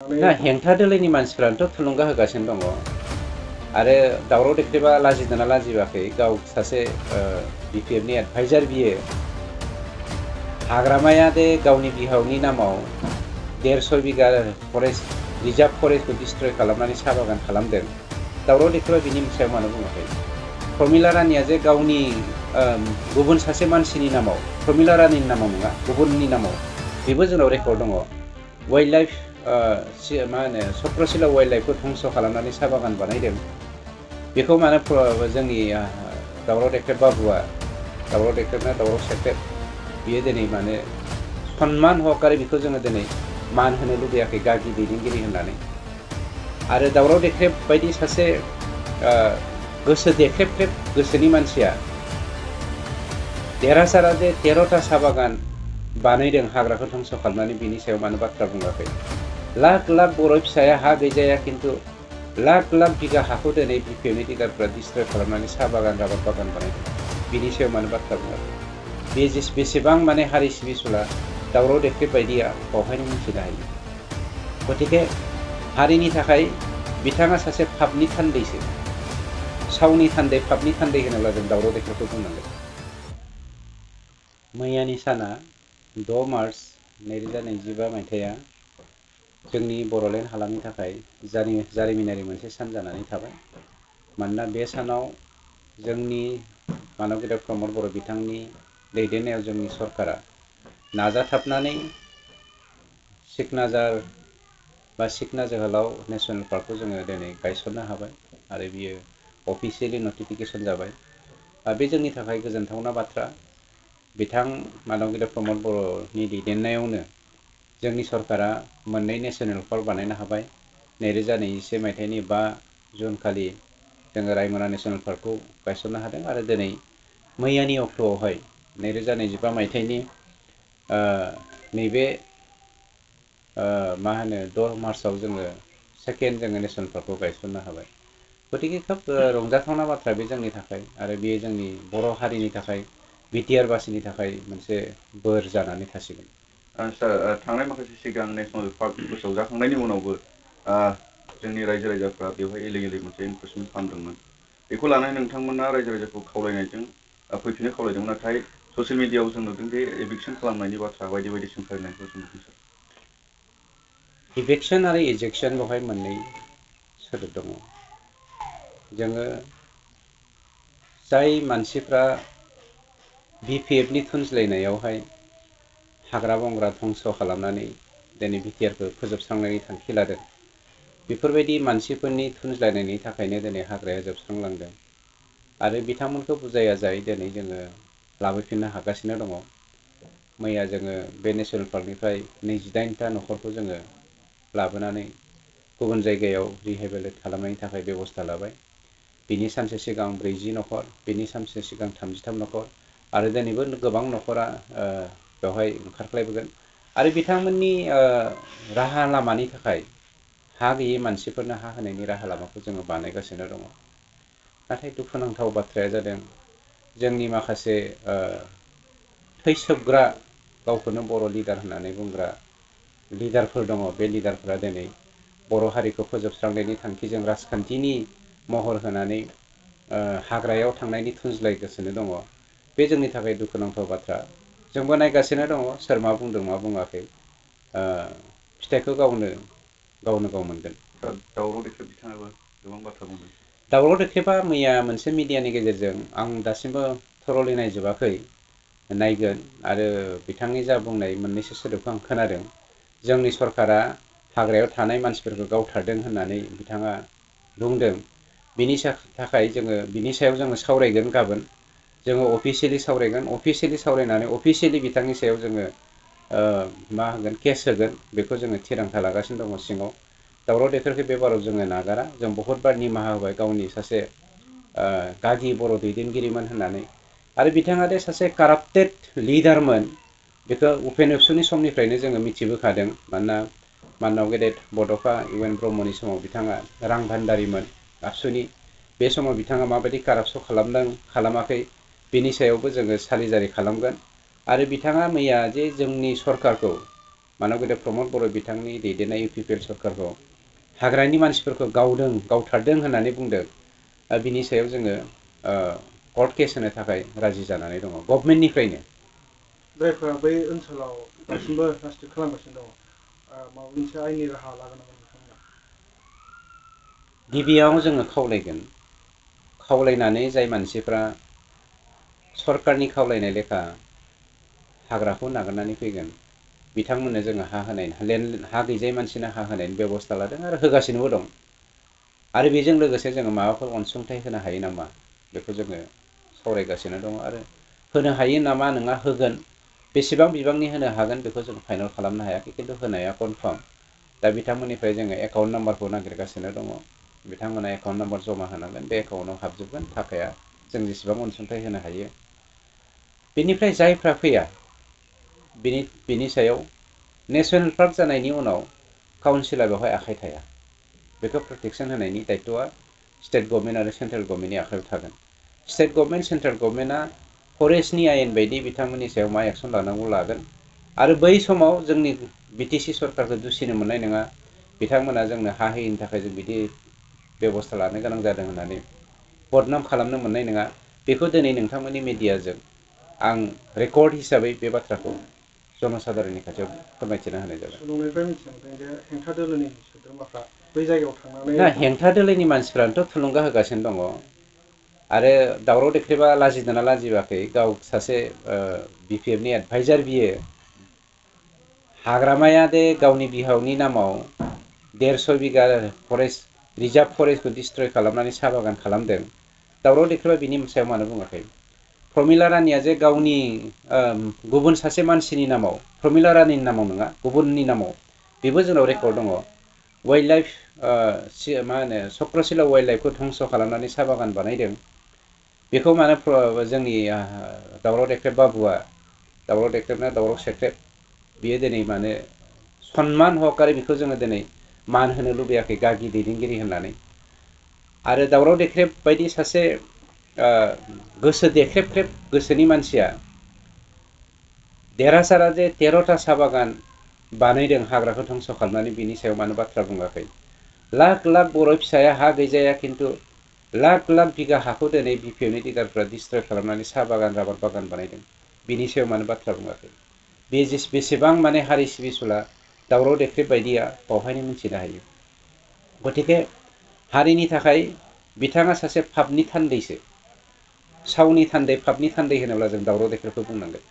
ना हेंथा दोलोनि मानसिफ्रानोथ' थुलुंगा होगासिनो दङ आरो दावराव देख्रेबा लाजिदोंना लाजिबाखै गाव सासे BPFनि एडभाइजार बियो हाग्रामाया दे गावनि बिहावनि नामाव 150 बिगा फरेस्ट रिजार्भ फरेस्टखौ डिस्ट्रय खालामनानै साहा बागान खालामदों दावराव देख्रेबा बिनि सायाव मानो बुङाखै प्रमिला रानिया जे गावनि गुबुन सासे मानसिनि नामाव प्रमिला रानिनि नामाव नङा गुबुननि नामाव बेबो जोंनाव रेकर्ड दङ वाइल्ड लाइफ मा होनो चक्रशिला वाइल्ड लाइफखौ धंस खालामनानै साहा बागान बानायदों बेखौ मानो जोंनि दावराव देख्रेब बाबुआ दावराव देख्रेबना दावराव सेख्रेब बियो दिनै माने सन्मान हकारि बेखौ जोङो दिनै मान होनो लुबैयाखै गागि दैदेनगिरि होननानै आरो दावराव देख्रेब बायदि सासे गोसो देख्रेबख्रेब गोसोनि मानसिया देरहासारा जे 13टा साहा बागान बानायदों हाग्राखौ धंस खालामनानै बिनि सायाव मानो बाथ्रा बुङाखै लाख लाख बर' फिसाया हा गैजाया खिन्थु लाख लाख बिगा हाखौ दिनै BPFनि लिडारफ्रा डिस्ट्रय खालामनानै साहा बागान राबार बागान बानायदों बिनि सायाव मानो बाथ्रा बुङाखै बे बेसेबां माने हारि सिबिसुला दावराव देख्रेब बायदिया बेवहायनो मिथिनो हायो गतिके हारिनि थाखाय बिथाङा सासे फाबनि थान्दैसो सावनि थान्दै फाबनि थान्दै होनोब्ला जों दावराव देख्रेबखौ बुंनांगोन मैयानि साना 6 मार्च 2025 मायथाइया जोंनि बर'लेण्ड हालामनि थाखाय जारिमिनारि मोनसे सान जानानै थाबाय मानोना बे सानाव जोंनि मानब गेदेर प्रमद बर' बिथांनि दैदेननायाव जोंनि सरकारा नाजाथाबनानै सिकनाझार बा सिकना जोहोलाव नेसनेल पार्कखौ जोङो दिनै गायसननो हाबाय आरो बियो अफिसियेलि नटिफिकेसन जाबाय बे जोंनि थाखाय गोजोनथावना बाथ्रा बिथां मानब गेदेर प्रमद बर'नि दैदेननायावनो जोंनि सरकारा मोननै नेसनेल पार्क बानायनो हाबाय 2021 मायथाइनि 5 जुन खालि जोङो रायमना नेसनेल पार्कखौ गायसननो हादों आरो दिनै मैयानि अक्ट'आवहाय 2025 मायथाइनि नैबे मा होनो 6 मार्चआव जोङो सेकेन्ड जोङो नेसनेल पार्कखौ गायसननो हाबाय गतिके खोब रंजाथावना बाथ्रा बे जोंनि थाखाय आरो बेयो जोंनि बर' हारिनि थाखाय बिटिआर बासिनि थाखाय मोनसे बोर जानानै थासिगोन सार थांनाय माखासे सिगां नेसनेल पार्क फोसावजाखांनायनि उनावबो जोंनि रायजो राजाफ्रा बेवहाय इलिगेलि मोनसे इनक्रुसमेन्ट खालामदोंमोन बेखौ लानानै नोंथांमोना रायजो राजाखौ खावलायनायजों फैफिननो खावलायदोंमोन नाथाय ससियेल मिडियाआव जों नुदों जे एभिक्सन खालामनायनि बाथ्रा बायदि बायदि सोंखारिनायखौ जों नुदों सार इभिक्सन आरो इजेक्सन बेवहाय मोननै सोदोब दङ जोङो जाय मानसिफ्रा BPFनि थुनज्लायनायावहाय हाग्रा बंग्रा धंस खालामनानै दिनै बिटिआरखौ फोजोबस्रांनायनि थांखि लादों बेफोरबायदि मानसिफोरनि थुनज्लायनायनि थाखायनो दिनै हाग्राया जोबस्रांलांदों आरो बिथांमोनखौ बुजाय आजाय दिनै जोङो लाबोफिननो हागासिनो दङ मैया जोङो बे नेसनेल पार्कनिफ्राय 28टा न'खरखौ जोङो लाबोनानै गुबुन जायगायाव रिहेबिलिट खालामनायनि थाखाय बेबस्था लाबाय बिनि सानसे सिगां 40 न'खर बिनि सानसे सिगां 33 न'खर आरो दिनैबो गोबां न'खरा बेवहाय ओंखारख्लायबोगोन आरो बिथांमोननि राहा लामानि थाखाय हा गैयै मानसिफोरनो हा होनायनि राहा लामाखौ जोङो बानायगासिनो दङ नाथाय दुखुनांथाव बाथ्राया जादों जोंनि माखासे थैसोबग्रा गावखौनो बर' लिडार होननानै बुंग्रा लिडारफोर दङ बे लिडारफोरा दिनै बर' हारिखौ फोजोबस्रांनायनि थांखिजों राजखान्थिनि महर होनानै हाग्रायाव थांनायनि थुनज्लायगासिनो दङ बे जोंनि थाखाय दुखुनांथाव बाथ्रा जोंबो नायगासिनो दङ सोर मा बुंदों मा बुङाखै फिथाइखौ गावनो गाव मोनगोन दावराव देख्रेब बिथाङाबो गोबां बाथ्रा बुंदों दावराव देख्रेबा मैया मोनसे मिडियानि गेजेरजों आं दासिमबो थरलि नायजोबाखै नायगोन आरो बिथांनि जा बुंनाय मोननैसो सोदोबखौ आं खोनादों जोंनि सरकारा हाग्रायाव थानाय मानसिफोरखौ गावथारदों होननानै बिथाङा बुंदों बिनि थाखाय जोङो बिनि सायाव जोङो सावरायगोन गाबोन जोङो अफिसियेलि सावरायगोन अफिसियेलि सावरायनानै अफिसियेलि बिथांनि सायाव जोङो मा होगोन केस होगोन बेखौ जोङो थिरांथा लागासिनो दङ सिङाव दावराव देख्रेबखौ बे बाराव जोङो नागारा जों बहुत बार निमाहा होबाय गावनि सासे गागि बर' दैदेनगिरिमोन होननानै आरो बिथाङा दे सासे काराप्टेड लिडारमोन बेखौ उपेन एबसुनि समनिफ्रायनो जोङो मिथिबोखादों मानोना माननाव गेदेर बड'फा UN ब्रह्मनि समाव बिथाङा रां भान्दारिमोन आबसुनि बे समाव बिथाङा माबायदि कारापसन खालामदों खालामाखै बिनि सायावबो जोङो सालिजारि खालामगोन आरो बिथाङा मैया जे जोंनि सरकारखौ मानगेदेर प्रमद बर' बिथांनि दैदेननाय UPPL सरकारखौ हाग्रानि मानसिफोरखौ गावथारदों होननानै बुंदों। बिनि सायाव जोङो कर्ट केस होनो थाखाय राजि जानानै दङ गभर्नमेन्टनिफ्रायनो। जायफोरा बै ओनसोलाव दासिमबो राजत्रिट खालामगासिनो दङ माबा मोनसे आयेननि राहा लागोन नामा नोंथांमोना? गिबियाव जोङो खावलायनानै जाय मानसिफ्रा सरकारनि खावलायनाय लेखा हाग्राखौ नागारनानै फैगोन बिथांमोननो जोङो हा गैजायै मानसिनो हा होनायनि बेब'स्था लादों आरो होगासिनोबो दं। आरो बेजों लोगोसे जोङो माबाफोर अनसुंथाइ होनो हायो नामा बेखौ जोङो सावरायगासिनो दङ आरो होनो हायो नामा नङा होगोन बेसेबां बिबांनि होनो हागोन बेखौ जों फाइनाल खालामनो हायाखै खिन्थु होनाया कनफार्म। दा बिथांमोननिफ्राय जोङो एकाउन्ट नाम्बारखौ नागिरगासिनो दङ। बिथांमोना एकाउन्ट नाम्बार जमा होनांगोन बे एकाउन्टाव हाबजोबगोन थाखाया जों जेसेबां अनसुंथाइ होनो हायो। बेनिफ्राय जायफ्रा फैया बिनि सायाव नेसनेल पार्क जानायनि उनाव काउन्सिला बेवहाय आखाइ थाया। बेखौ प्रटेकसन होनायनि दायथ'आ स्टेट गभर्नमेन्ट आरो सेन्ट्रेल गभर्नमेन्टनि आखायाव थागोन। स्टेट गभर्नमेन्ट सेन्ट्रेल गभर्नमेन्टआ फरेस्टनि आयेन बायदि बिथांमोननि सायाव मा एक्सन लानांगौ लागोन आरो बै समाव जोंनि BTC सरकारखौ दुसिनो मोननाय नङा। बिथांमोना जोंनो हा होयिनि थाखाय जों बिदि बेब'स्था लानो गोनां जादों होननानै बदनाम खालामनो मोननाय नङा। बेखौ दिनै नोंथांमोननि मिडियाजों आं रेकर्ड हिसाबै बे बाथ्राखौ जनसाधारननि खाथियाव फोरमायथिना होनाय जाबाय। सुलुंनिफ्राय मिथिनो मोनदों जे हेंथा दोलोनि सोद्रोमाफ्रा बै जायगायाव थांनानै दा हेंथा दोलोनि मानसिफ्रानोथ' थुलुंगा होगासिनो दङ आरो दावराव देख्रेबा लाजिदोंना लाजिबाखै गाव सासे BPFनि एडभाइजार बियो हाग्रामाया दे गावनि बिहावनि नामाव 150 बिगा फरेस्ट रिजार्भ फरेस्टखौ डिस्ट्रय खालामनानै साहा बागान खालामदों। दावराव देख्रेबा बिनि सायाव मानो बुङाखै? प्रमिला रानिया जे गावनि गुबुन सासे मानसिनि नामाव प्रमिला रानिनि नामाव नङा गुबुननि नामाव बेबो जोंनाव रेकर्ड दङ। वाइल्ड लाइफ मा होनो चक्रशिला वाइल्ड लाइफखौ धंस' खालामनानै साहा बागान बानायदों। बेखौ मानो जोंनि दावराव देख्रेब बाबुआ दावराव देख्रेबना दावराव सेख्रेब बियो दिनै मानो सनमान हकारै बेखौ जोङो दिनै मान होनो लुबैयाखै गागि दैदेनगिरि होननानै। आरो दावराव देख्रेब बायदि सासे गोसो देख्रेबख्रेब गोसोनि मानसिया देरहासारा जे 13टा साहा बागान बानायदों हाग्राखौ धंस' खालामनानै बिनि सायाव मानो बाथ्रा बुङाखै? लाख लाख बर' फिसाया हा गैजाया खिन्थु लाख लाख बिगा हाखौ दिनै BPFनि लिडारफ्रा डिस्ट्रय खालामनानै साहा बागान राबार बागान बानायदों। बिनि सायाव मानो बाथ्रा बुङाखै? बे बेसेबां माने हारि सिबिसुला दावराव देख्रेब बायदिया बावहायनो मिथिनो हायो। गतिके हारिनि थाखाय बिथाङा सासे पापनि थान्दैसो। सावनि थान्दै पापनि थान्दै होनोब्ला जों दावराव देख्रेबखौ बुंनांगोन।